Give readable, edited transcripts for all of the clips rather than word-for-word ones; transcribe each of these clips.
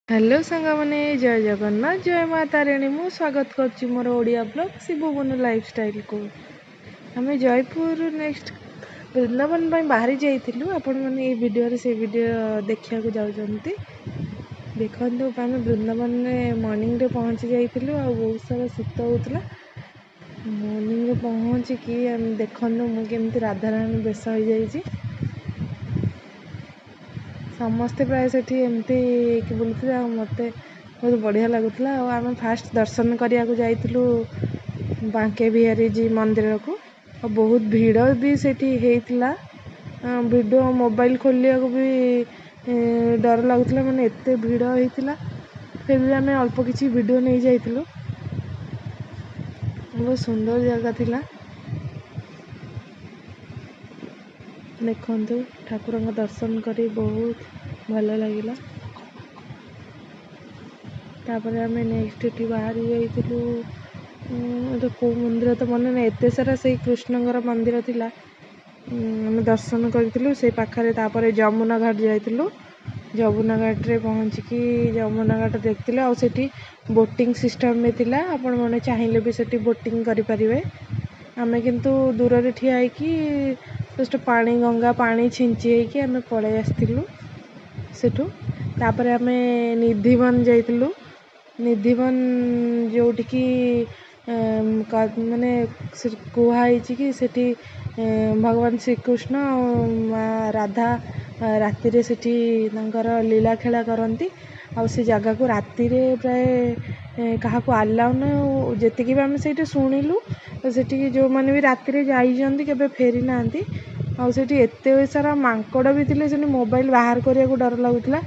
Hello ସାଙ୍ଗମାନେ, ଜୟ ଜଗନ୍ନାଥ, ଜୟ ମା ତାରିଣୀ। ମୁଁ ସ୍ୱାଗତ କରୁଛି ମୋର ଓଡ଼ିଆ ବ୍ଲଗ୍ ଶିବବନୁ ଲାଇଫଷ୍ଟାଇଲକୁ। ଆମେ ଜୟପୁରରୁ ନେକ୍ସଟ ବୃନ୍ଦାବନ ପାଇଁ ବାହାରି ଯାଇଥିଲୁ। ଆପଣମାନେ ଏଇ ଭିଡ଼ିଓରେ ସେଇ ଭିଡ଼ିଓ ଦେଖିବାକୁ ଯାଉଛନ୍ତି। ଦେଖନ୍ତୁ, ଆମେ ବୃନ୍ଦାବନରେ ମର୍ଣ୍ଣିଂରେ ପହଞ୍ଚି ଯାଇଥିଲୁ ଆଉ ବହୁତ ସାରା ଶୀତ ହେଉଥିଲା। ମର୍ଣ୍ଣିଂରେ ପହଞ୍ଚିକି ଆମେ ଦେଖନ୍ତୁ ମୁଁ କେମିତି ରାଧାରାଣୀ ବେଶ ହେଇଯାଇଛି। ସମସ୍ତେ ପ୍ରାୟ ସେଠି ଏମିତି ହେଇକି ବୁଲୁଥିଲେ ଆଉ ମୋତେ ବହୁତ ବଢ଼ିଆ ଲାଗୁଥିଲା। ଆଉ ଆମେ ଫାଷ୍ଟ ଦର୍ଶନ କରିବାକୁ ଯାଇଥିଲୁ ବାଙ୍କେ ବିହାରୀଜୀ ମନ୍ଦିରକୁ, ଆଉ ବହୁତ ଭିଡ଼ ବି ସେଠି ହେଇଥିଲା। ଭିଡ଼ିଓ ମୋବାଇଲ ଖୋଲିବାକୁ ବି ଡର ଲାଗୁଥିଲା, ମାନେ ଏତେ ଭିଡ଼ ହେଇଥିଲା। ଫିର୍ ବି ଆମେ ଅଳ୍ପ କିଛି ଭିଡ଼ିଓ ନେଇଯାଇଥିଲୁ। ବହୁତ ସୁନ୍ଦର ଜାଗା ଥିଲା। ଦେଖନ୍ତୁ, ଠାକୁରଙ୍କ ଦର୍ଶନ କରି ବହୁତ ଭଲ ଲାଗିଲା। ତାପରେ ଆମେ ନେକ୍ସଟ ଏଠି ବାହାରି ଯାଇଥିଲୁ। ଏଟା କେଉଁ ମନ୍ଦିର ତ ମନେ ନାହିଁ, ଏତେ ସାରା ସେଇ କୃଷ୍ଣଙ୍କର ମନ୍ଦିର ଥିଲା, ଆମେ ଦର୍ଶନ କରିଥିଲୁ ସେଇ ପାଖରେ। ତାପରେ ଯମୁନା ଘାଟ ଯାଇଥିଲୁ। ଯମୁନା ଘାଟରେ ପହଞ୍ଚିକି ଯମୁନା ଘାଟ ଦେଖିଥିଲୁ, ଆଉ ସେଠି ବୋଟିଂ ସିଷ୍ଟମ୍ ବି ଥିଲା। ଆପଣମାନେ ଚାହିଁଲେ ବି ସେଠି ବୋଟିଂ କରିପାରିବେ। ଆମେ କିନ୍ତୁ ଦୂରରେ ଠିଆ ହେଇକି ଜଷ୍ଟ ପାଣି, ଗଙ୍ଗା ପାଣି ଛିଞ୍ଚି ହେଇକି ଆମେ ପଳେଇ ଆସିଥିଲୁ ସେଠୁ। ତାପରେ ଆମେ ନିଧିବନ ଯାଇଥିଲୁ। ନିଧିବନ ଯେଉଁଠିକି ମାନେ କୁହା ହେଇଛି କି ସେଠି ଭଗବାନ ଶ୍ରୀକୃଷ୍ଣ ଆଉ ମା ରାଧା ରାତିରେ ସେଠି ତାଙ୍କର ଲୀଳା ଖେଳା କରନ୍ତି। ଆଉ ସେ ଜାଗାକୁ ରାତିରେ ପ୍ରାୟ କାହାକୁ ଆଲାଉ ନାହିଁ। ଆଉ ଯେତିକି ବି ଆମେ ସେଇଠି ଶୁଣିଲୁ, ସେଠିକି ଯେଉଁମାନେ ବି ରାତିରେ ଯାଇଛନ୍ତି କେବେ ଫେରି ନାହାନ୍ତି। ଆଉ ସେଠି ଏତେ ସାରା ମାଙ୍କଡ଼ ବି ଥିଲେ, ସେଠି ମୋବାଇଲ ବାହାର କରିବାକୁ ଡର ଲାଗୁଥିଲା।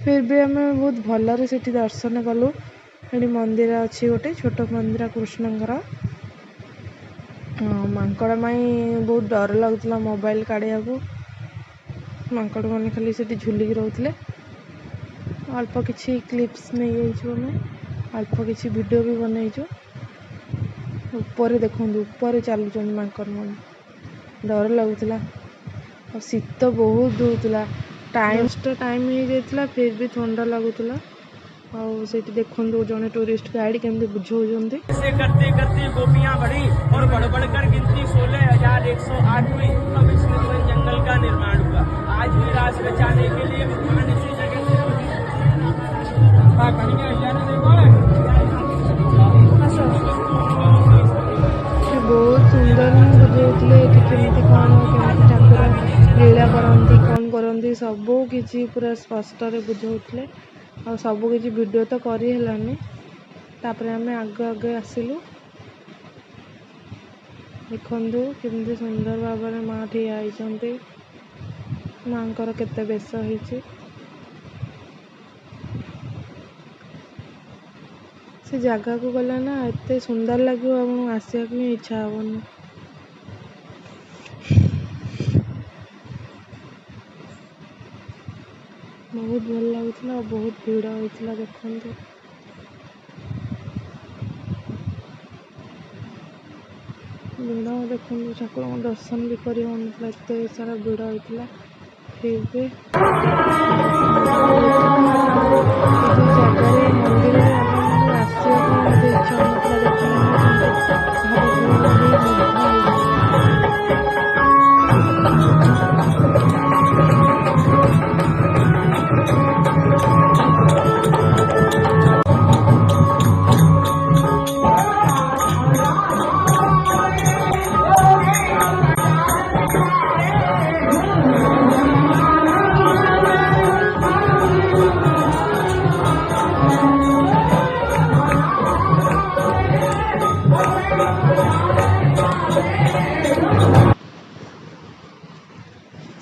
ଫିର୍ ବି ଆମେ ବହୁତ ଭଲରେ ସେଠି ଦର୍ଶନ କଲୁ। ସେଠି ମନ୍ଦିର ଅଛି, ଗୋଟେ ଛୋଟ ମନ୍ଦିର କୃଷ୍ଣଙ୍କର। ମାଙ୍କଡ଼ ପାଇଁ ବହୁତ ଡର ଲାଗୁଥିଲା ମୋବାଇଲ କାଢ଼ିବାକୁ। ମାଙ୍କଡ଼ମାନେ ଖାଲି ସେଠି ଝୁଲିକି ରହୁଥିଲେ। ଅଳ୍ପ କିଛି କ୍ଲିପ୍ସ ନେଇଯାଇଛୁ ଆମେ, ଅଳ୍ପ କିଛି ଭିଡ଼ିଓ ବି ବନେଇଛୁ। ଉପରେ ଦେଖନ୍ତୁ, ଉପରେ ଚାଲୁଛନ୍ତି ମାଙ୍କଡ଼ମାନେ, ଡର ଲାଗୁଥିଲା। ଆଉ ଶୀତ ବହୁତ ହେଉଥିଲା, ଟାଇମ୍ ଟାଇମ୍ ହେଇଯାଇଥିଲା, ଫିର୍ ବି ଥଣ୍ଡା ଲାଗୁଥିଲା। ଆଉ ସେଇଠି ଦେଖନ୍ତୁ ଜଣେ ଟୁରିଷ୍ଟ ଗାଇଡ଼ କେମିତି ବୁଝାଉଛନ୍ତି। ऐसे करते करते गोपियां बढ़ी और बढ़ बढ़कर गिनती 16,108 हुई। तब इस निर्वन जंगल का निर्माण हुआ। आज भी रास रचाने के लिए भगवान इसी जगह से ସେ ବହୁତ ସୁନ୍ଦର ହିଁ ବୁଝାଉଥିଲେ ଏଠି କେମିତି କ'ଣ, କେମିତି ଠାକୁର ଲୀଳା କରନ୍ତି, କ'ଣ କରନ୍ତି, ସବୁ କିଛି ପୁରା ସ୍ପଷ୍ଟରେ ବୁଝାଉଥିଲେ। ଆଉ ସବୁ କିଛି ଭିଡ଼ିଓ ତ କରି ହେଲାନି। ତାପରେ ଆମେ ଆଗ ଆଗେ ଆସିଲୁ। ଦେଖନ୍ତୁ କେମିତି ସୁନ୍ଦର ଭାବରେ ମା ଠିଆ ହେଇଛନ୍ତି, ମାଙ୍କର କେତେ ବେଶ ହେଇଛି। ସେ ଜାଗାକୁ ଗଲେ ନା ଏତେ ସୁନ୍ଦର ଲାଗିବ, ଆପଣଙ୍କୁ ଆସିବାକୁ ହିଁ ଇଚ୍ଛା ହେବନି। ବହୁତ ଭଲ ଲାଗୁଥିଲା ଆଉ ବହୁତ ଭିଡ଼ ହେଇଥିଲା। ଦେଖନ୍ତୁ, ଭିଡ଼ ଦେଖନ୍ତୁ, ଠାକୁରଙ୍କ ଦର୍ଶନ ବି କରି ହେଉନଥିଲା, ଏତେ ସାରା ଭିଡ଼ ହେଇଥିଲା। ଫିର୍ ବି ଏ ଯେଉଁ ଜାଗାରେ, ମନ୍ଦିରରେ ଆପଣଙ୍କୁ ଆସିବାକୁ ମଧ୍ୟ ଇଚ୍ଛା ହେଉନଥିଲା। ଦେଖିକି ମୁଁ ସେମିତି ଭାବପ୍ରବଣ ହେଇ ମୁଗ୍ଧ ହେଇଯାଇଥିଲି।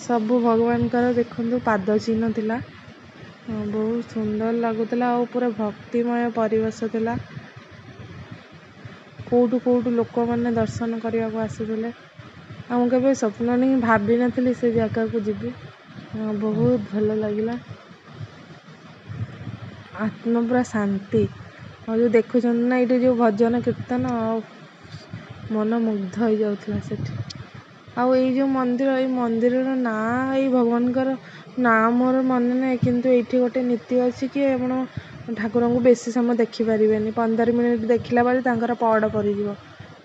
ସବୁ ଭଗବାନଙ୍କର ଦେଖନ୍ତୁ ପାଦ ଚିହ୍ନ ଥିଲା, ବହୁତ ସୁନ୍ଦର ଲାଗୁଥିଲା ଆଉ ପୁରା ଭକ୍ତିମୟ ପରିବେଶ ଥିଲା। କେଉଁଠୁ କେଉଁଠୁ ଲୋକମାନେ ଦର୍ଶନ କରିବାକୁ ଆସୁଥିଲେ। ଆଉ ମୁଁ କେବେ ସ୍ୱପ୍ନରେ ହିଁ ଭାବିନଥିଲି ସେ ଜାଗାକୁ ଯିବି। ବହୁତ ଭଲ ଲାଗିଲା, ଆତ୍ମା ପୁରା ଶାନ୍ତି। ଆଉ ଯେଉଁ ଦେଖୁଛନ୍ତି ନା ଏଇଠି ଯେଉଁ ଭଜନ କୀର୍ତ୍ତନ, ଆଉ ମନ ମୁଗ୍ଧ ହେଇଯାଉଥିଲା ସେଠି। ଆଉ ଏଇ ଯେଉଁ ମନ୍ଦିର, ଏଇ ମନ୍ଦିରର ନାଁ, ଏଇ ଭଗବାନଙ୍କର ନା ମୋର ମନେ ନାହିଁ, କିନ୍ତୁ ଏଇଠି ଗୋଟେ ନୀତି ଅଛି କି ଆପଣ ଠାକୁରଙ୍କୁ ବେଶୀ ସମୟ ଦେଖିପାରିବେନି। 15 ମିନିଟ୍ ଦେଖିଲା ପରେ ତାଙ୍କର ପହଡ଼ ପଡ଼ିଯିବ।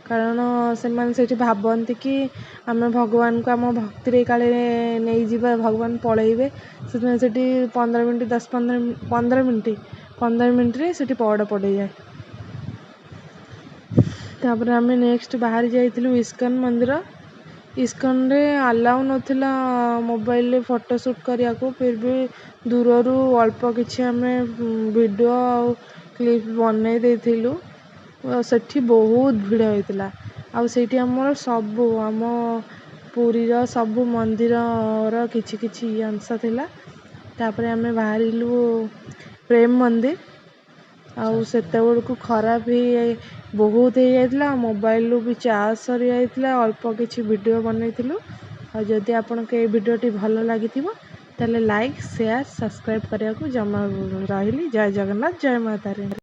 କାରଣ ସେମାନେ ସେଇଠି ଭାବନ୍ତି କି ଆମେ ଭଗବାନଙ୍କୁ ଆମ ଭକ୍ତିରେ କାଳେ ନେଇଯିବା, ଭଗବାନ ପଳେଇବେ। ସେଥିପାଇଁ ସେଠି 15 ମିନିଟ୍, 10 15, 15 ମିନିଟ୍, 15 ମିନିଟ୍ରେ ସେଠି ପହଡ଼ ପଡ଼ିଯାଏ। ତାପରେ ଆମେ ନେକ୍ସଟ ବାହାରି ଯାଇଥିଲୁ ଇସ୍କନ ମନ୍ଦିର। ଇସ୍କନରେ ଆଲାଉ ନଥିଲା ମୋବାଇଲରେ ଫଟୋ ସୁଟ୍ କରିବାକୁ, ଫିର୍ ବି ଦୂରରୁ ଅଳ୍ପ କିଛି ଆମେ ଭିଡ଼ିଓ ଆଉ କ୍ଲିପ୍ ବନେଇ ଦେଇଥିଲୁ। ସେଠି ବହୁତ ଭିଡ଼ ହେଇଥିଲା ଆଉ ସେଇଠି ଆମର ସବୁ ଆମ ପୁରୀର ସବୁ ମନ୍ଦିରର କିଛି କିଛି ଅଂଶ ଥିଲା। ତାପରେ ଆମେ ବାହାରିଲୁ ପ୍ରେମ ମନ୍ଦିର। ଆଉ ସେତେବେଳକୁ ଖରା ବି ବହୁତ ହେଇଯାଇଥିଲା, ମୋବାଇଲରୁ ବି ଚାର୍ଜ ସରିଯାଇଥିଲା। ଅଳ୍ପ କିଛି ଭିଡ଼ିଓ ବନେଇଥିଲୁ। ଆଉ ଯଦି ଆପଣଙ୍କୁ ଏଇ ଭିଡ଼ିଓଟି ଭଲ ଲାଗିଥିବ, ତାହେଲେ ଲାଇକ୍, ସେୟାର, ସବସ୍କ୍ରାଇବ୍ କରିବାକୁ ଜମା। ରହିଲି, ଜୟ ଜଗନ୍ନାଥ, ଜୟ ମା ତାରିଣୀ।